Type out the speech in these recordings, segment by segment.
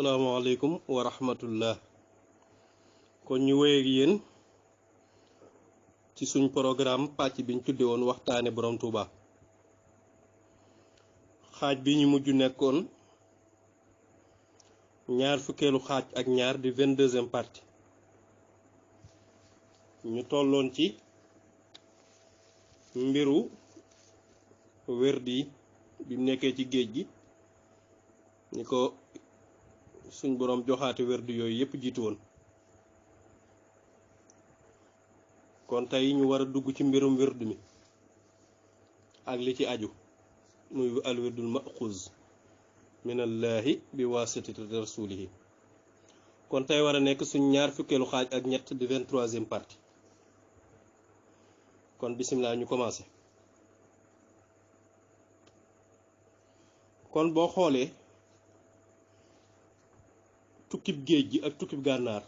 asalaamaaleykum wa rahmatullah. kon ñu wéy ak yéen ci suñ programme pàcc biñ tudde woon waxtaane borom Touba. xaaj bi ñu mujj nekkoon ñaar fukkeelu xaaj ak ñaar di 22e partie. ñu tolloon ci mbiru wérdi bi mu nekkee ci géej gi ni ko suñ boroom joxaate wérdu yooyu yépp jiitu woon. kon tey ñu war a dugg ci mbirum wérdu mi ak li ci aju muy al wirdul maxuuz minallahi bi wasitati rasulihi. kon tey war a nekk suñ ñaar fukkeelu xaaj ak ñett di 23e partie. kon bisimilah ñu commencé. kon boo xoolee tukkib géej gi ak tukkib gànnaar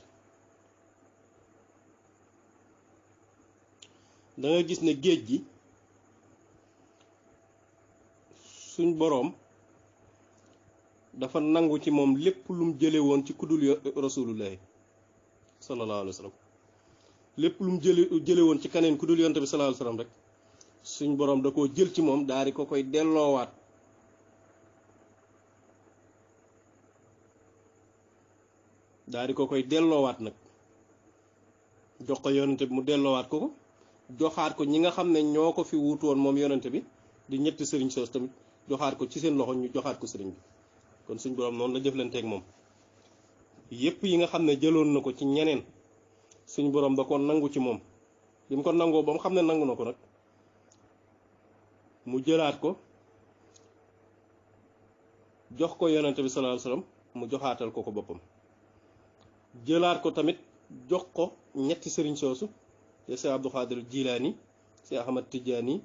da nga gis ne géej gi suñ boroom dafa nangu ci moom lépp lum jële woon ci kudul rasulullahi sallallahu alayhi wa sallam. lépp lum jële woon ci kaneen kudul yonte bi sallallahu alayhi wa sallam rek suñ boroom da koo jël ci moom daal di ko koy delloowaat. daal di ko koy delloowaat nag jox ko yonente bi mu delloowaat ko ko joxaat ko ñi nga xam ne ñoo ko fi wuutu woon moom yonente bi di ñetti sëriñ soos tamit joxaat ko ci seen loxo ñu joxaat ko sëriñ bi. kon suñ boroom noonu la jëflanteeg moom yépp yi nga xam ne jëloon na ko ci ñeneen suñ boroom da ko nangu ci moom bi mu ko nangoo ba mu xam ne nangu na ko nag mu jëlaat ko jox ko yonente bi sallallahu alayhi wasallam mu joxaatal ko ko boppam. jëlaat ko tamit jox ko ñetti sëriñ soosu te Cheikh Abdou Khadir Jilaani Cheikh Ahmad Tidiane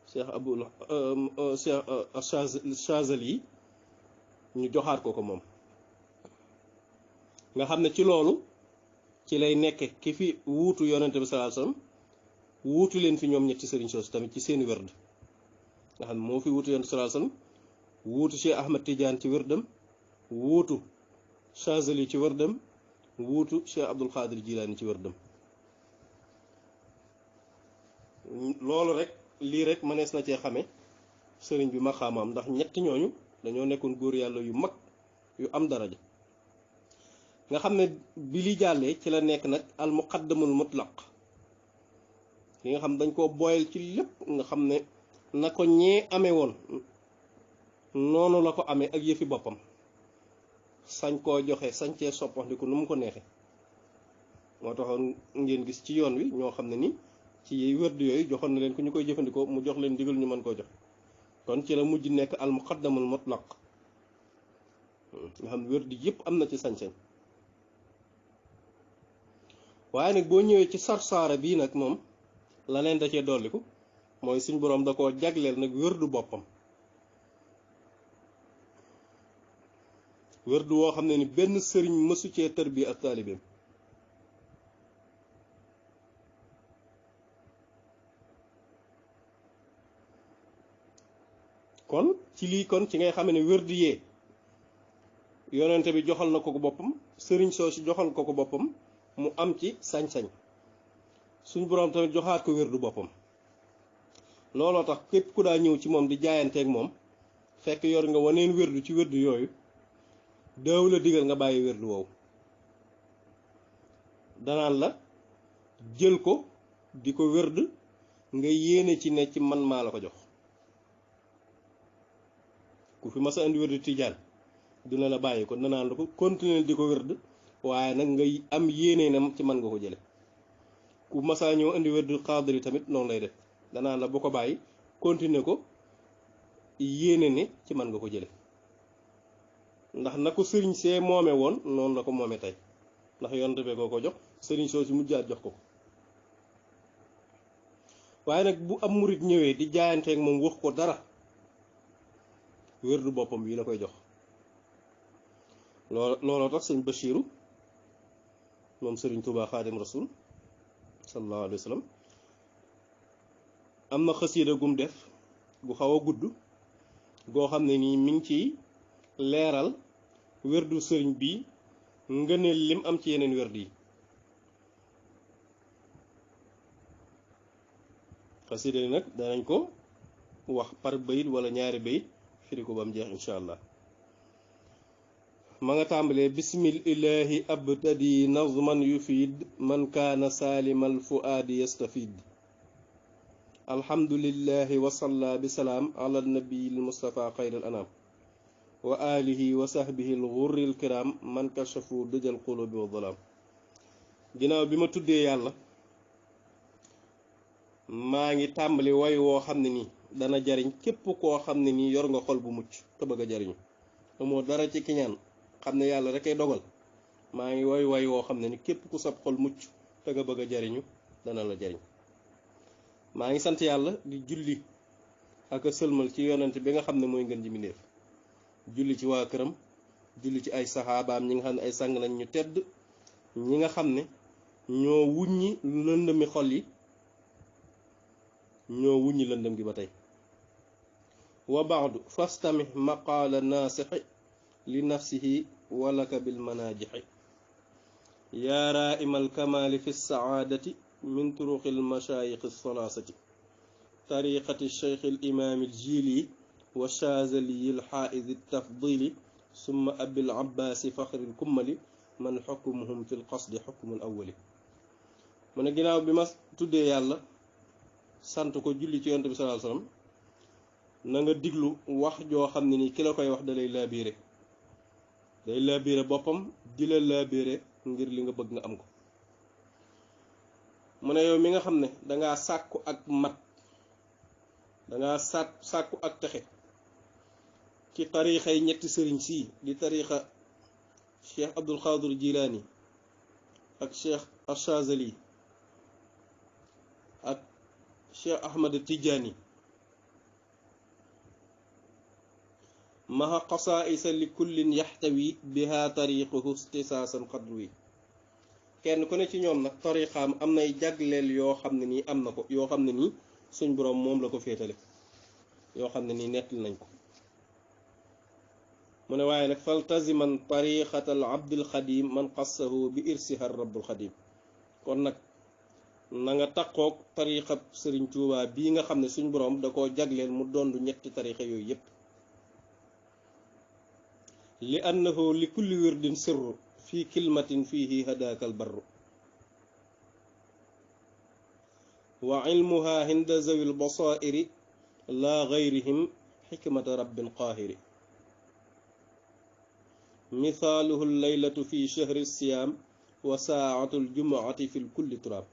Cheikh Chazali yi ñu joxaat ko ko moom nga xam ne ci loolu ci lay nekke ki fi wuutu yonente bi sallallahu alayhi wasallam wuutu leen fi ñoom ñetti sëriñ soosu tamit ci seeni werd nga xam ne moo fi wuutu yonente sallallahu alayhi wasallam wuutu Cheikh Ahmad Tidiane ci werdam wuutu Chazali ci werdam wuutu Cheikh Abdul Xaadir Jilaani ci wërdam. loolu rek lii rek mënees na cee xame sëriñ bi maqaamaam ndax ñetti ñooñu dañoo nekkoon góor yàlla yu mag yu am daraja nga xam ne bi li jàllee ci la nekk nag al muqaddamul mutlaq li nga xam dañ koo boyal ci lépp nga xam ne na ko ñee amee woon noonu la ko amee ak yëfi boppam sañ koo joxe sañ cee soppandiku nu mu ko neexe moo taxoon ngeen gis ci yoon wi ñoo xam ne ni ci wérdu yooyu joxoon na leen ku ñu koy jëfandikoo mu jox leen digal ñu mën koo jox kon ci la mujj nekk al muqaddamul mutlaq nga xam ne wérdu yëpp am na ci sañ-sañ. waaye nag boo ñëwee ci sarsaara bii nag moom la leen da cee dolliku mooy suñ boroom da koo jagleel nag wérdu boppam. wérdu woo xam ne ni benn sëriñ mësu cee tarbiya ak taalibeem kon ci lii kon ci ngay xamee ne wérdu yee yonente bi joxal na ko ko boppam sëriñ soosu joxal ko ko boppam mu am ci sañ-sañ suñ boroom tamit joxaat ko wérdu boppam. looloo tax képp ku daa ñëw ci moom di jaayanteeg moom fekk yor nga waneen wérdu ci wérdu yooyu daaw la digal nga bàyyi wérdu woowu danaan la jël ko di ko wérd nga yéene ci ne ci man maa la ko jox. ku fi masa indi wérdu tijaan dina la bàyyi ko danaan la ko continuer di ko wérd waaye nag nga am yéene na ci man nga ko jële. ku masa ñëw indi wérdu xaadir tamit noonu lay def danaan la bu ko bàyyi continuer ko yéene ne ci man nga ko jële ndax na ko sëriñ see moome woon noonu la ko moome tey ndax yonte be ko jox sëriñ soo si mujjaat jox ko ko. waaye nag bu am murit ñëwee di jaayanteeg moom wax ko dara wérdu boppam bii la koy jox. looloo tax sëñ Bachiru moom sëriñ Tuubaa Xaadim Rasul sallallahu alayhi wa sallam am na xasiida gum def gu xaw a gudd goo xam ne nii mi ngi ciy leeral werdu sëriñ bi ngëneel lim am ci yeneen werd yi. xasida yi nag danañ ko wax par bayit wala ñaari bayit firi ko ba mu jeex incha allah. ma nga tàmbalee bismil ilahi abtadi nazman yufid man kaana saalimal fuaadi yastafid alhamdulillahi wasalla bisalaam ala nabiyil mustafa xayral anam wa alihi wa sahbihi alxurril kiram man kashafu dëjal qulubi wa dalaam. ginnaaw bi ma tuddee yàlla maa ngi tàmbali way woo xam ne nii dana jariñ képp koo xam ne nii yor nga xol bu mucc te bëgg a jariñu amoo dara ci kiñaan xam ne yàlla rek ay dogal. maa ngi way woo xam ne ni képp ku sab xol mucc te nga bëgg a jariñu dana la jariñ. maa ngi sant yàlla di julli ak a sëlmal ci yonent bi nga xam ne mooy ngën ji mbindéef, julli ci waa këram, julli ci ay saxaabaam ñi nga xam ne ay sang lañ ñu tedd, ñi nga xam ne ñoo wuññi lëndëmi xol yi, ñoo wuññi lëndëm gi ba tey. wa baadu fastami maqaala naasixi li nafsihi walaka bil manajixi yaa raaimal kamaali fi saadati min turuqi almashaayixi salaasati tariqati cheikh alimaami aljili wa shaazaliyi alxaaidi tafdili summa abil abbaasi faxri alkummali man xukmuhum fi lqasdi xukmu alawali. mu ne ginnaaw bi ma tuddee yàlla sant ko julli ci yonent bi sallallahu alayhi wasallam na nga diglu wax joo xam ne nii ki la koy wax dalay laabiire, day laabiire boppam di la laabiire ngir li nga bëgg nga am ko. mu ne yow mi nga xam ne dangaa sàkku ak mat, dangaa sàkku ak texe ci tariixay ñetti sëriñ sii di tariixa cheikh Abdul Xaadir Jilaani ak cheikh Achazali ak cheikh Ahmad Tijaani maha qasaisa li kullin yaxtawi biha tariquhu istisaasan qadruwi. kenn ku ne ci ñoom nag tariqaam am nay jagleel yoo xam ne nii am na ko, yoo xam ne nii suñ boroom moom la ko féetale, yoo xam ne nii nettali nañ ko. mu ne waaye nag faltaziman tariqatal abdil xadim man qassahu bi irsiha rabbul xadim. kon nag na nga taqoog tariqa sëriñ Tuubaa bii nga xam ne suñ boroom da koo jagleel mu dondu ñetti tariqa yooyu yépp. li annahu li kulli wirdin sirru fi kilmatin fihi hadaakal barru wa ilmuha hinda zawil basairi la gayrihim xikmata rabbin qaahiri mithaaluhu laylatu fi shahri siyaam wa saatu ljumuati fi kulli turaab.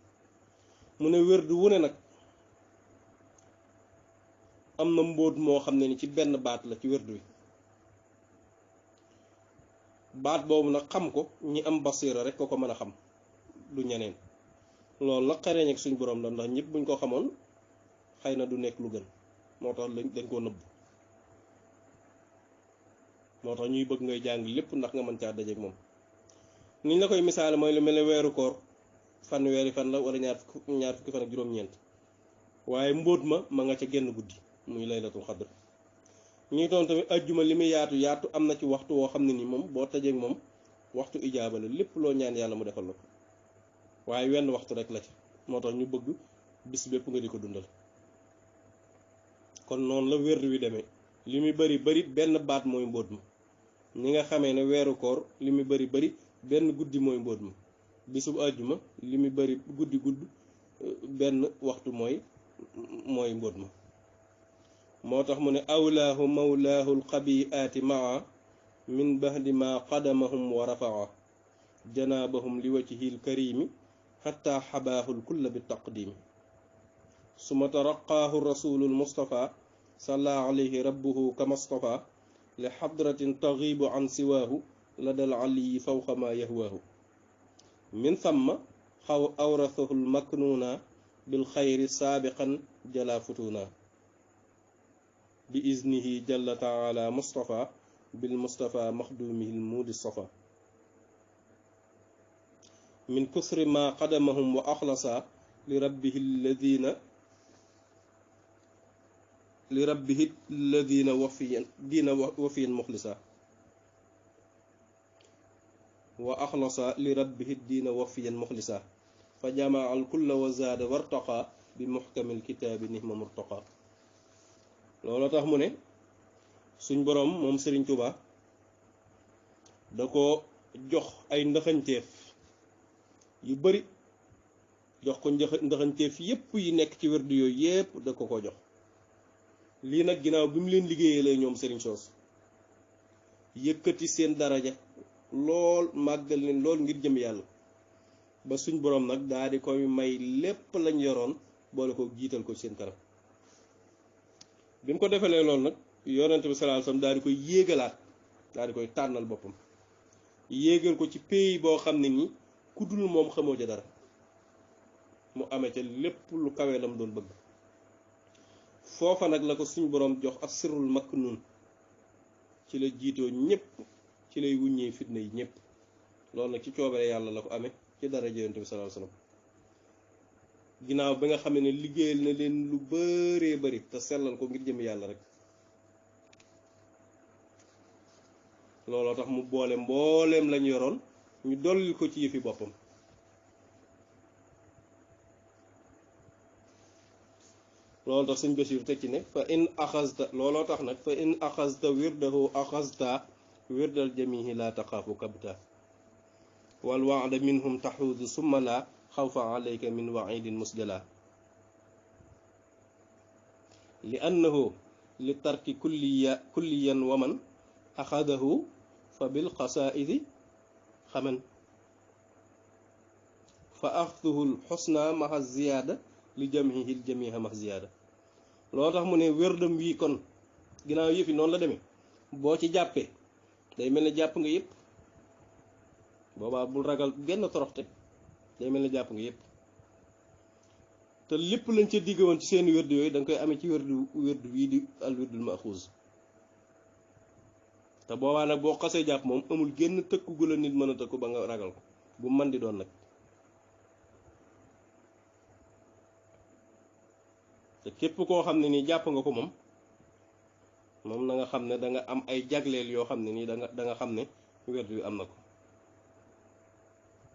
mu ne wérdu wu ne nag am na mbóot moo xam ne ni ci benn baat la ci wérdu wi. baat boobu nag xam ko ñi am basira rek ko mën a xam, du ñeneen. loolu nag xareñ ak suñ borom la, ndax ñëpp buñ ko xamoon xëy na du nekk lu gën, moo tax dañ koo nëbb. moo tax ñuy bëgg ngay jàng lépp ndax nga mën caa dajeek moom. niñ la koy misaale mooy lu mel ne weeru koor, fanweeri fan la wala ñaar fukki fan ak juróom-ñeent, waaye mbóot ma nga ca genn guddi muy laylatul xadr. ñuy doon tamit ajjuma li muy yaatu yaatu am na ci waxtu woo xam ne ni moom boo tajeek moom waxtu ijaaba la, lépp loo ñaan yàlla mu defal la ko, waaye wenn waxtu rek la ci. moo tax ñu bëgg bis bépp nga di ko dundal. kon noonu la wérdu wi demee, li muy bari bari benn baat mooy mbóot ma. ñi nga xamee ne weeru koor li muy bari bari benn guddi mooy mbóot ma. bisub ajjuma li muy bari guddi benn waxtu mooy mbóot ma. moo tax mu ne awlaahu mawlaahu alxabiaati maa min bahdi ma qadamahum wa rafaa janaabahum li wajhi lkarimi xatta xabaahu lkulla bi taqdimi suma taraqaahu rasulu lmustafa salla alayhi rabbuhu kama stafa li xadratin tagibu an siwaahu lada alaliyi fawqa ma yahwaahu min thamma xaw awrathahu lmaknuuna bilxayri saabiqan jala futuuna bi iznihi jalla taala mustafa bil mustafa maxdumihi lmuudi safa min kusri ma qadamahum wa axlasa li rabbihi alladina wafiyan muxlisa. wa axlasa li rabbihi diina wafiyan muxlisa fa jamaa al kulla wa zaada wartaqa bi muxkamil kitaabi nihma murtaqa. looloo tax mu ne suñ boroom moom Sëriñ Tuubaa da ko jox ay ndaxañteef yu bari, jox ko ndaxañteef yépp yi nekk ci wérdu yooyu yépp da ko jox. lii nag ginnaaw bi mu leen liggéeyee lay ñoom sëriñ soos yëkkati seen daraja lool, màggal leen lool ngir jëm yàlla, ba suñ boroom nag daa di koy may lépp lañ yoroon boole ko jiital ko seen kanam. bi mu ko defalee loolu nag yonent bi sallallahu alayhi wasallam daa di koy yéegalaat, daa di koy tànnal boppam, yéegal ko ci pays boo xam ne nii ku dul moom xamoo ca dara, mu amee ca lépp lu kawe lam doon bëgg. foofa nag la ko suñ boroom jox ak sirrul maknuun, ci la jiitoo ñépp, ci lay wuññee fitna yi ñépp. loolu nag ci coobare yàlla la ko amee ci daraja yonent bi sallallahu alayhi wasallam. ginnaaw bi nga xam ne liggéeyal na leen lu bëree bëri te sellal ko ngir jëm yàlla rek. looloo tax mu boole mbooleem lañ yoroon ñu dolli ko ci yëfi boppam. looloo tax suñ Basiiru teg ci ne fa in axasta, looloo tax nag fa in axasta wirdahu axasta wirdal jamihi la taxaafu kabta wal waada minhum taxuudu summa la xawfa alayka min waidin musjala li annahu li tarki kulliyan waman axadahu fa bil xasaidi xaman fa axduhu lxusna maxa ziyaada li jamihi ljamiha max ziyaada. loo tax mu ne wérdam wii kon ginnaaw yëfi noonu la demee, boo ci jàppee day mel ne jàpp nga yëpp, boobaa bul ragal genn toroxte, day mel ne jàpp nga yëpp. te lépp lañ ca digg woon ci seen wérdu yooyu da nga koy amee ci wérdu wii di al wérdul maxuus. te boobaa nag boo xasee jàpp moom amul génn tëkku gu la nit mën a tëkku ba nga ragal ko, bu man di doon nag. te képp koo xam ne nii jàpp nga ko moom na nga xam ne da nga am ay jagleel yoo xam ne nii da nga xam ne wérdu wi am na ko.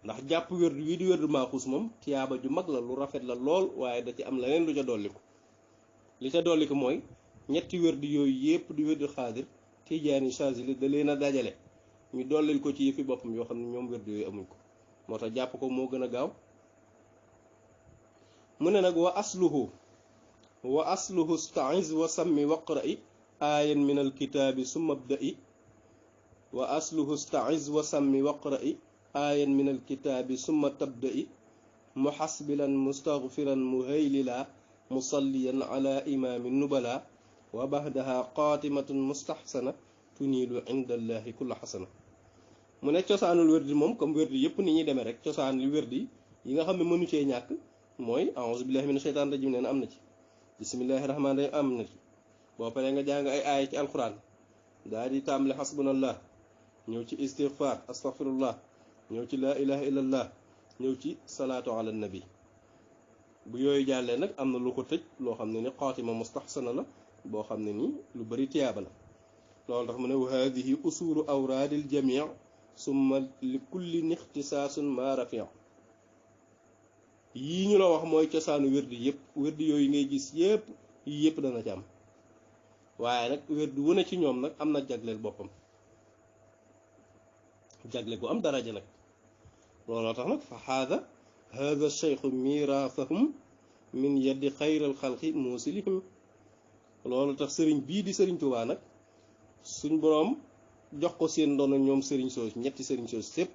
ndax jàpp wérdu wii di wérdu maaxuus moom tiyaaba ju mag la, lu rafet la lool, waaye da ci am leneen lu ca dolliku. li ca dolliku mooy ñetti wérdu yooyu yépp di wérdu xaadir, tijaani, saasili da leen a dajale ñu dollil ko ci yëfi boppam yoo xam ne ñoom wérdu yooyu amuñ ko, moo tax jàpp ko moo gën a gaaw. mu ne nag wa asluhu staiz wa sammi waqra'i aayan min alkitaabi summa abda'i wa asluhu staiz wa sammi waqra'i aayan min alkitaabi summa tabda'i muxasbilan mustaghfiran muhaylila musalliyan ala imaami nubala wa bahdaha qaatimatun mustaxsana tuniilu inda allahi kulla xasana. mu ne cosaanul wérdi moom comme wérdi yépp ni ñuy demee rek, cosaan li wérdi yi nga xam ne mënu cee ñàkk mooy a'uuzu billahi mina shaytaani rajim nee na am na ci, bismillahi rahmaani rahim am na ci, boo paree nga jàng ay aaya ci alquran daal di tàmbali xasbunallah, ñëw ci istighfar astaghfirullah, ñëw ci laa ilaha illallah, ñëw ci salaatu ala nabi. bu yooyu jàllee nag am na lu ko tëj loo xam ne ni xaatima mustaxsana la, boo xam ne nii lu bari tiyaaba la. loolu tax mu ne wa haadihi usulu awraadil jamii summa li kulli nixtisaasun ma rafia. yii ñu la wax mooy cosaanu wérdi yëpp, wérdi yooyu ngay gis yëpp yii yëpp dana ci am, waaye nag wérdi wu ne ci ñoom nag am na jagleel boppam, jagle gu am daraja nag. looloo tax nag fa haada cheikhu miraasahum min yaddi xayral xalqi muusilihim. loolu tax sëriñ bii di sëriñ Tuubaa nag suñ boroom jox ko seen ndono ñoom sëriñ soos, ñetti sëriñ soos sépp.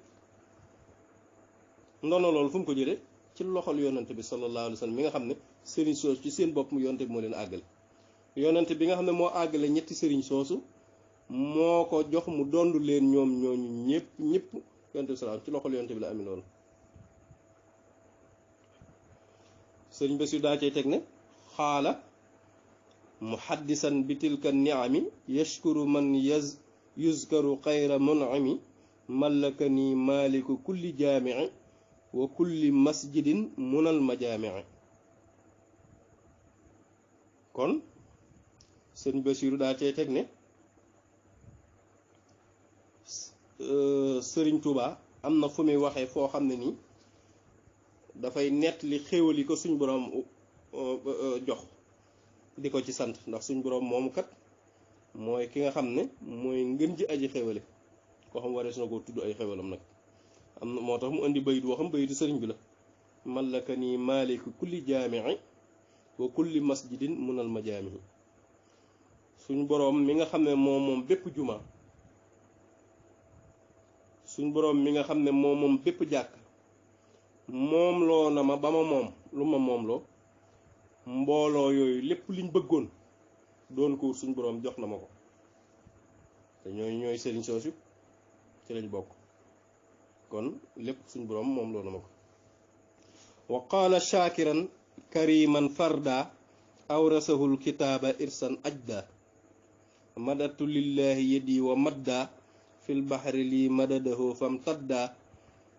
ndono loolu fu mu ko jëlee ci loxol yonante bi sallallahu alayhi wa sallam mi nga xam ne sëriñ soos ci seen bopp mu yonante bi moo leen àggale. yonante bi nga xam ne moo àggale ñetti sëriñ soosu moo ko jox mu dondu leen ñoom ñooñu ñëpp yonante bi salaam ci loxol yonante bi la amee loolu. sëriñ Basiru daa cay teg ne xaala muhaddisan bi tilka niami yashkuru man yuzkaru xayra munami mallakani maliku kulli jaamici wa kulli masjidin munal majaamici. kon sëriñ Basiru daa cay teg ne sëriñ Tuubaa am na fu muy waxee foo xam ne nii dafay nettali xéewal yi ko suñ boroom jox di ko ci sant ndax suñ boroom moomu kat mooy ki nga xam ne mooy ngën ji aji xéewale koo xam warees na koo tudd ay xéewalam nag am na moo tax mu indi bayit woo xam bayitu sëriñ bi la mallaka nii maaliku kulli jaamii wa kulli masjidin munal majaamihi suñ boroom mi nga xam ne moom bépp juma suñ boroom mi nga xam ne moom bépp jàkk moom loo na ma ba ma moom lu ma moom loo mbooloo yooyu lépp liñ bëggoon doon ko suñ boroom jox na ma ko te ñooy sëriñ soosu ci lañ bokk kon lépp suñ boroom moom loo na ma ko wa qaala shaakiran kariman farda awrasahul kitaaba irsan ajda madatu lillahi yadi wa madda fil bahri lii madadahu fam tadda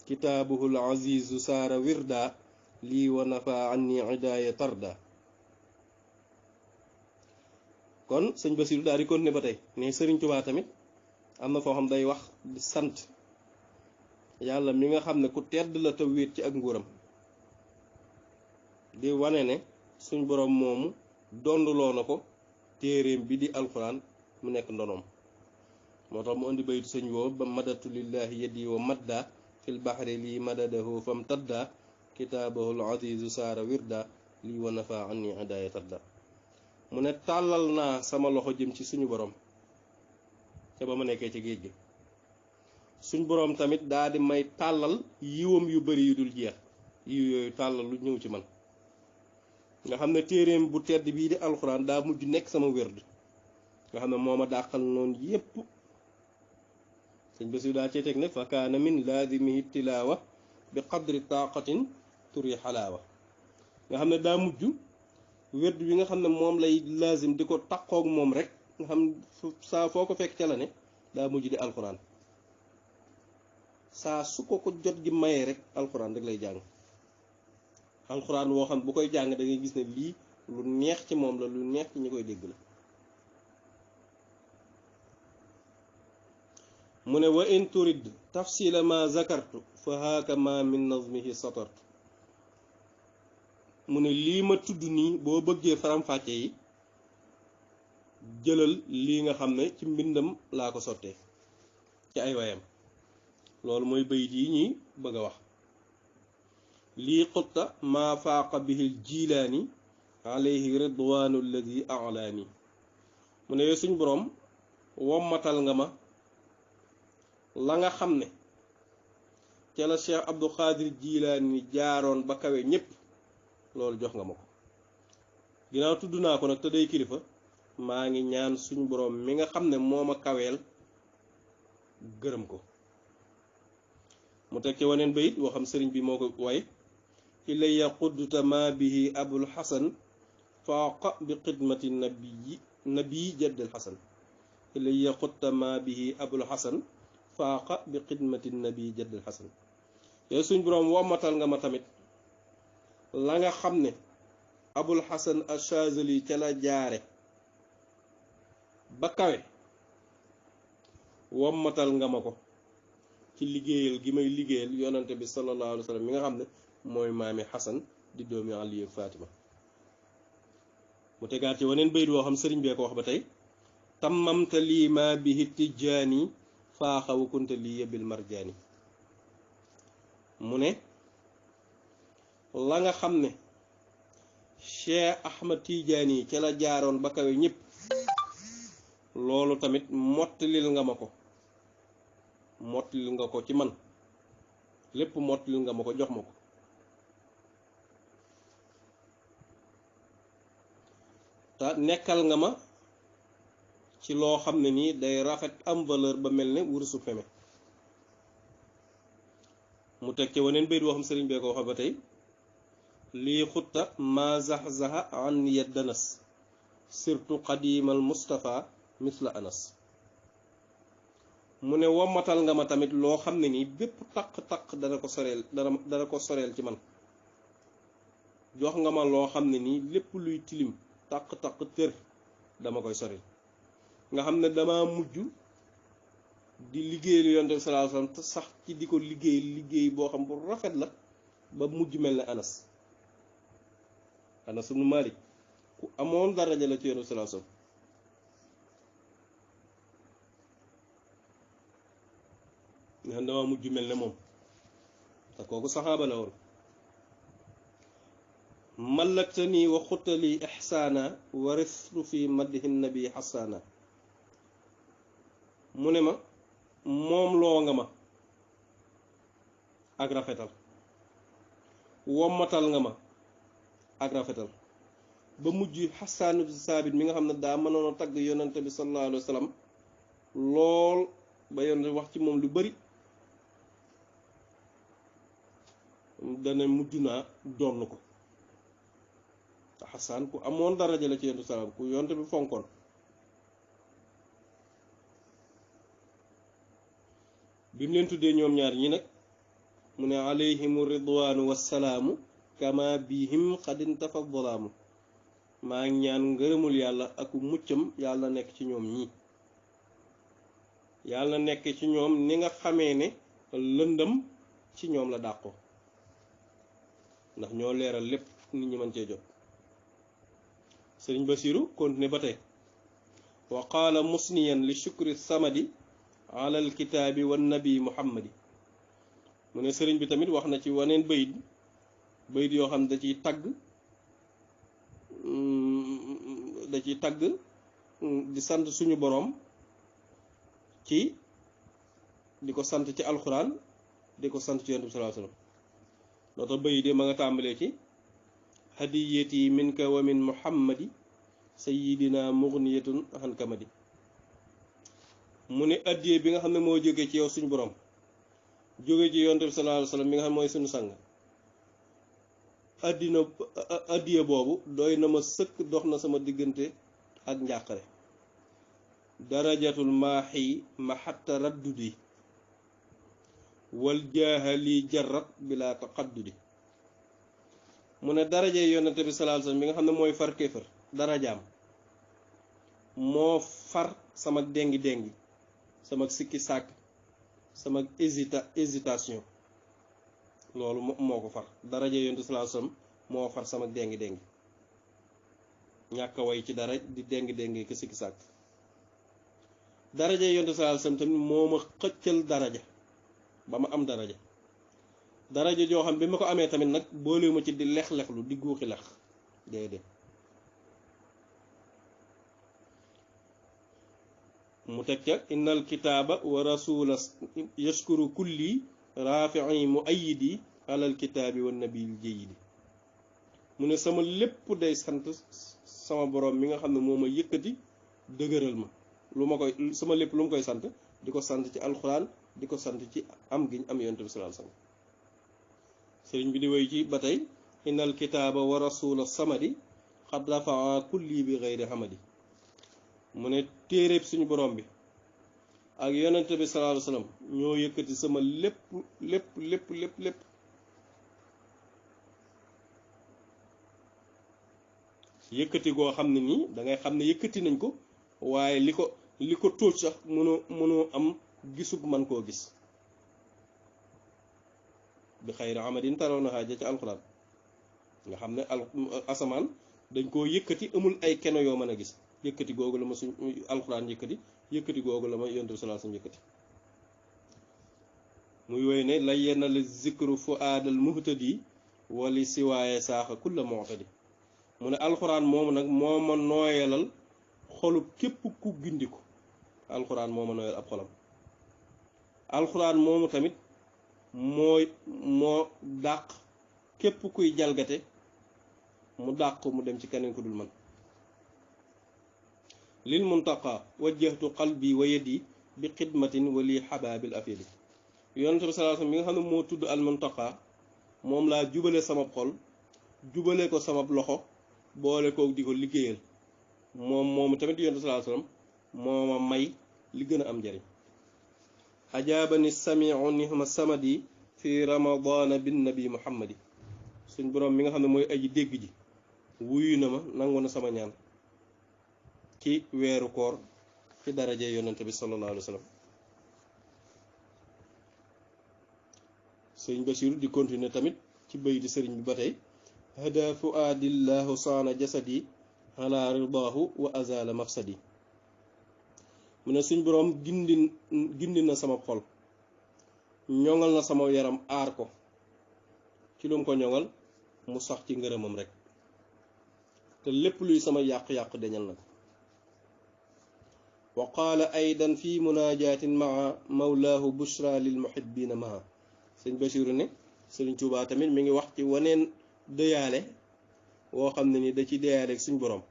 kitaabuhul azizu saara wirda lii wa nafa anni idaaya tarda kon sëñ Basiru daal di continuer ba tey ne Sëriñ Tuubaa tamit am na foo xam day wax di sant yàlla mi nga xam ne ku tedd la te wéet ci ak nguuram di wane ne suñ boroom moomu donduloo na ko téeréem bi di alxuraan mu nekk ndonoom moo tax mu indi baytu sëñ woo ba madatu lillahi yadi wa madda fil bahri lii madadahu fam tadda kitaabahul azizu saara wirda lii wa nafa anni idaaya tadda mu ne tàllal naa sama loxo jëm ci suñu boroom te ba ma nekkee ci géej gi suñ boroom tamit daa di may tàllal yiwam yu bari yu dul jeex yiw yooyu tàllal lu ñëw ci man nga xam ne téeréem bu tedd bii di alxuraan daa mujj nekk sama wérd nga xam ne moo ma dàqal noonu yépp sëñ Basiru daa cee teg ne fa kaana min laazimihi tilaawa bi qadri taaqatin turi xalaawa nga xam ne daa mujj wérd bi nga xam ne moom lay laazim di ko taqoog moom rek nga xam saa foo ko fekk ca la ne daa mujj di alxuraan saa su ko jot gi mayee rek alxuraan rek lay jàng alxuraan woo xam bu koy jàng da ngay gis ne lii lu neex ci moom la lu neex ci ñi koy dégg la mu ne wa in turid tafsila ma zakartu fa haaka ma min nazmihi satartu mu ne lii ma tudd nii boo bëggee faram-fàcce yi jëlal lii nga xam ne ci mbindam laa ko sottee ci ay wayam loolu mooy bayit yi ñuy bëgg a wax lii xutta maa faaqa bihil jilaani alayhi ridwaanu alladi alaani mu ne suñ boroom wommatal nga ma la nga xam ne ca la Cheikh Abdou Khadir Jilaani jaaroon ba kawe ñépp loolu jox nga ma ko ginnaaw tudd naa ko nag te day kilifa maa ngi ñaan suñu boroom mi nga xam ne moo ma kaweel gërëm ko mu teg ci waneen bayit woo xam sëriñ bi moo ko way ilayya qudduta ma bihi abul hasan faaqa bi xidmati nabii jaddal hasan ilayya qudduta ma bihi abul hasan faaqa bi xidmati nabii jaddal hasan yow suñ boroom wommatal nga ma tamit la nga xam ne abul hasan ashazali ca la jaare ba kawe wommatal nga ma ko ci liggéeyal gi may liggéeyal yonante bi sallallahu alayhi wa sallam mi nga xam ne mooy maami Xasan di doomi Ali ak Fatima mu tegaat ci waneen bayit woo xam sëriñ bee ko wax ba tey tammamta lii ma bihi tijjaani faaxa wa kunta lii yebil marjaani mu ne la nga xam ne Cheikh Ahmad Tijaani ca la jaaroon ba kawe ñëpp loolu tamit mottalil nga ma ko mottalil nga ko ci man lépp mottalil nga ma ko jox ma ko te nekkal nga ma ci loo xam ne nii day rafet am valeur ba mel ne wurusu feme mu teg ci waneen bayit woo xam sëriñ bee ko wax ba tey lii xutta ma zaxzaxa an yeddanas surtout qadimal Mustafa misla anas mu ne wommatal nga ma tamit loo xam ne nii bépp taq-taq dana ko soreel ci man jox nga ma loo xam ne nii lépp luy tilim taq-taq tër dama koy soreel nga xam ne dama mujj di liggéeyal yonent bi sallallahu alayhi wasallam te sax ci di ko liggéey boo xam bu rafet la ba mujj mel ne Anas ibnu Malik ku amoon daraja la ci yonent bi sallallahu alayhi wasallam nga xam dama mujj mel ne moom te kooku saxaaba la woon mallaktani wa xutali ixsaana waristu fi madhi nabi xasaana mu ne ma moom loo nga ma ak rafetal wommatal nga ma ak rafetal ba mujj Xasaan ibn Saabit mi nga xam ne daa mënoon a tagg yonante bi sallallahu alayhi wa sallam lool ba yonante wax ci moom lu bari dana mujj naa donn ko te Xasaan ku amoon daraja la ci yonante salaam ku yonante bi fonkoon bi mu leen tuddee ñoom ñaar ñi nag mu ne alayhimu ridwaanu wassalaamu kama bihim xadin tafadalaamu maa ngi ñaan ngërëmul yàlla ak muccam yàlla nekk ci ñoom ñii yàlla nekk ci ñoom ni nga xamee ne lëndëm ci ñoom la dàqoo ndax ñoo leeral lépp nit ñi mën cee jot sëriñ Basiru continué ba tey wa qaala musniyan li shukri samadi ala alkitaabi wan nabi muhammadi mu ne sëriñ bi tamit wax na ci waneen bayit yoo xam da ciy tagg di sant suñu boroom ci di ko sant ci alxuraan di ko sant ci yonent bi sallallahu alayhi wasallam loo tax bayit yi ma nga tàmbalee ci hadiyati minka wa min muhammadi sayyidina mughniyatun an kamadi mu ne addiyee bi nga xam ne moo jógee ci yow suñu borom jóge ci yonent bi sallallahu alayhi wasallam mi nga xam mooy suñu sang addiye boobu doy na ma sëkk dox na sama diggante ak njàqare darajatul maaxi maxatta raddudi wal jaahali jarrat bila taqaddudi mu ne daraje yonent bi sallallahu alayhi wasallam mi nga xam ne mooy far kéefër darajaam moo far sama déngi sama sikki sàkk sama hésitation loolu moo ko far daraja yonent sallallahu alayhi wasallam moo far sama déngi ñàkk a way ci dara di déngi ki sikki sàkk daraja yonent sallallahu alayhi wasallam tamit moo ma xëccal daraja ba ma am daraja joo xam bi ma ko amee tamit nag boole ma ci di lex-lexlu di guuxi lex déedéet mu teg ca innal kitaaba wa rasula yashkuru kulli rafi'i mu ayidi alal kitaabi wa nabil jayidi mu ne sama lépp day sant sama borom mi nga xam ne moo ma yëkkati dëgëral ma lu ma koy sama lépp lu ma koy sant di ko sant ci alxuraan di ko sant ci am giñ am yonent bi sallallahu alayhi wasallam sëriñ bi di woy ci ba tey innal kitaaba wa rasula samadi xad rafaa kulli bi ghayri hamadi mu ne téeréeb suñu borom bi ak yonent bi sallallahu alayhi wasallam ñoo yëkkati sama lépp yëkkati goo xam ne nii dangay xam ne yëkkati nañ ko waaye li ko tóoj sax mënoo am gisub man koo gis bi xayri amadin tarawnaha ja ca alxuraan nga xam ne asamaan dañ koo yëkkati amul ay keno yoo mën a gis yëkkati googu la ma suñ alxuraan yëkkati googu la ma yonent bi sallallahu alayhi wasallam yëkkati muy woy ne la yenn la zikru fu aadal muhtadi wali siwaaye saaxa kulla mu'tadi mu ne alxuraan moomu nag moo ma nooyalal xolub képp ku gindiku alxuraan moo ma nooyal ab xolam alxuraan moomu tamit moo dàq képp kuy jalgate mu dàq mu dem ci keneen ku dul man lil muntaqa wajjahtu qalbi wa yadi bi xidmatin wali xabaabil afidi yonent bi sallallahu alayhi wasallam mi nga xam ne moo tudd al muntaqa moom laa jubale sama xol jubale ko sama loxo boole kook di ko liggéeyal moomu tamit yonent bi sallallahu alayhi wasallam moo ma may li gën a am njariñ ajaabani samiu nihma samadi fi ramadana bin nabi muhammadi suñ boroom mi nga xam ne mooy aji dégg ji wuyu na ma nangu na sama ñaan ci weeru koor ci daraje yonent bi sallallahu alayhi wasallam sëriñ Basiru di continuer tamit ci bayti sëriñ bi ba tey hada fuaadillahu saana jasadi ala ridaahu wa azala mafsadi mu ne suñ boroom gindi na sama xol ñoŋal na sama yaram aar ko ci lu mu ko ñoŋal mu sax ci ngërëmam rek te lépp luy sama yàq-yàq dañal na ko wa qaala aydan fi munajaatin maa mawlaahu bushra lil muhibbina maa sëñ Basiru ne sëriñ Tuubaa tamit mi ngi wax ci waneen dëyaale woo xam ne ni da ci dëyaale suñ boroom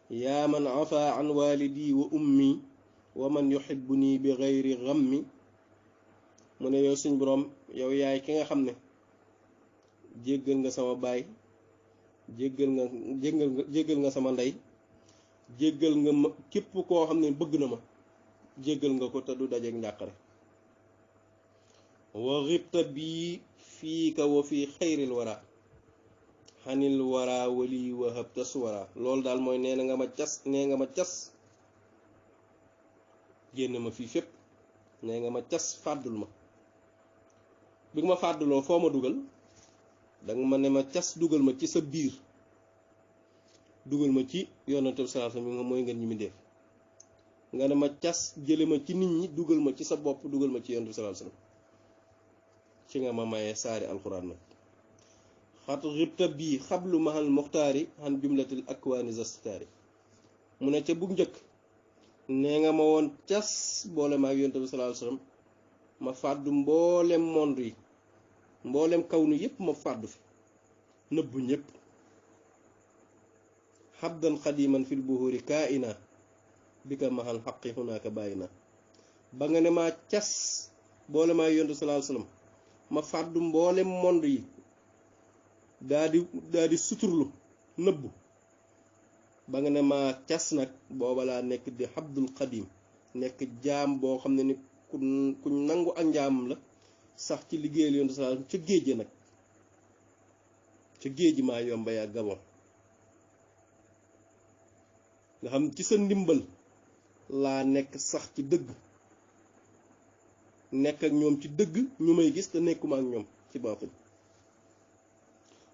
yaa man afa an walidi wa ummi wa man yuhibbuni bi gayri ghammi mu ne yow suñ boroom yow yaay ki nga xam ne jéggal nga sama baay jéggal nga sama ndey jéggal nga ma képp koo xam ne bëgg na ma jéggal nga ko te du dajeek njàqare wa xibta bii fiika wa fi xayril wara xanil wara wali wa habta suwara loolu daal mooy nee nga ma cas génn ma fii fépp nee nga ma cas fàddul ma bi nga ma fàdduloo foo ma dugal danga ma ne ma cas dugal ma ci sa biir dugal ma ci yonante bi sallallahu alayhi wasallam mooy ngeen ñi mi def nga ne ma cas jële ma ci nit ñi dugal ma ci sa bopp dugal ma ci yonante bi sallallahu alayhi wasallam ci nga ma mayee saari alxuraan nag xat xibta bii xablu mahal muxtaari xan jumlatil akwaani zastari mu ne ca bu njëkk nee nga ma woon cas boole ma ak yonante bi sallallahu alayhi wasallam ma fàddu mboolem monde yi mboolem kaw nu yépp ma fàddu fi nëbbu ñépp xabdan xadiman fil buhuri kaa ina bi ka mahal xaqi xunaaka bàyyi na ba nga ne maa cas boole maa yontu sallallahu alayhi wasallam ma fàddu mboolem monde yi daa di suturlu nëbbu ba nga ne maa cas nag booba laa nekk di xabdul xadim nekk jaam boo xam ne ni ku nangu ak njaamam la sax ci liggéeyal yontu sallallahu alayhi wasallam ca géej nag ca géej maa yomba yaa Gabon nga xam ci sa ndimbal laa nekk sax ci dëgg nekk ak ñoom ci dëgg ñu may gis te nekkuma ak ñoom ci baatin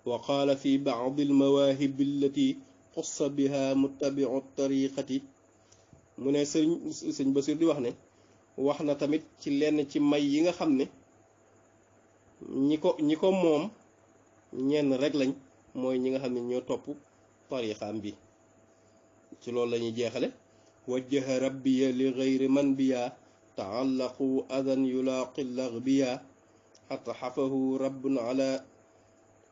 wa qaala fi ba'd al mawaahib allati xussa biha muttabi'u tariqati mu ne sëñ Basiir di wax ne wax na tamit ci lenn ci may yi nga xam ne ñi ko moom ñenn rek lañ mooy ñi nga xam ne ñoo topp tariqaam bi ci loolu la ñuy jeexale wajjaha rabbiya li gayri man biya taallaqu adan yulaaqi laghbiya xata xafahu rabbun ala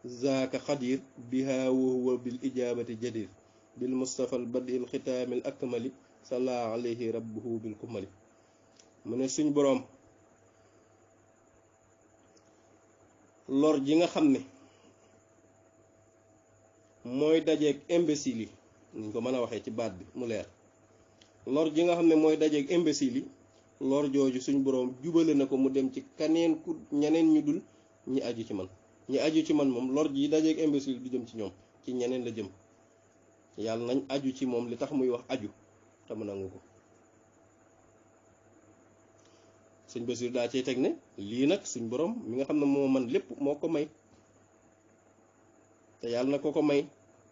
zaaka xadir biha wa huwa bil ijabati jadir bil mustafa al badi al xitaami al akmali salla alayhi rabbuhu bil kumali mu ne suñ boroom lor ji nga xam ne mooy dajeeg imbécile yi niñ ko mën a waxee ci baat bi mu leer lor ji nga xam ne mooy dajeeg imbécile yi lor jooju suñ boroom jubale na ko mu dem ci kaneen ku ñeneen ñu dul ñi aju ci man ñi aju ci man moom lor ji dajeeg imbécile du jëm ci ñoom ci ñeneen la jëm yàlla nañ aju ci moom li tax muy wax aju te mu nangu ko sëñ Basiir daa cay teg ne lii nag suñ boroom mi nga xam ne moo man lépp moo ko may te yàlla na ko may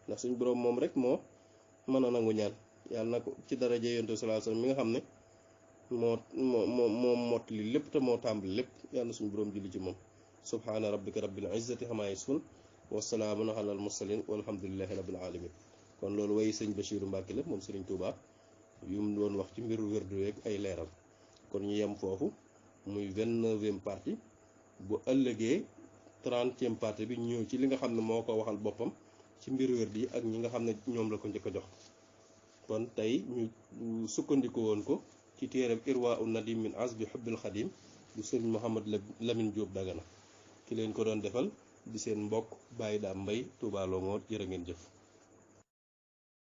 ndax suñ boroom moom rek moo mën a nangu ñaan yàlla na ko ci daraja yonent bi sallallahu alayhi wasallam mi nga xam ne moo mott li lépp te moo tàmbali lépp yàlla na suñ boroom julli ci moom subhaana rabbika rabbil izzati ammaa yasifuun wa salaamun alal mursaliin walhamdulillahi rabbil aalamiin kon loolu way sëñ Basiiru Mbàkke la moom sëriñ Tuubaa yu mu doon wax ci mbiru wérdu yeeg ay leeral kon ñu yem foofu muy 29e partie bu ëllëgee 30e partie bi ñëw ci li nga xam ne moo ko waxal boppam ci mbiru wérdu yi ak ñi nga xam ne ñoom la ko njëkk a jox kon tey ñu sukkandiku woon ko ci téereb Irwaa'u Nadim min azbi hubbil xadim bu sëriñ Mouhamad Lamine Diop Dagana ki leen ko doon defal di seen mbokk Baye Dame Mbaye Touba Longhor jërë ngeen jëf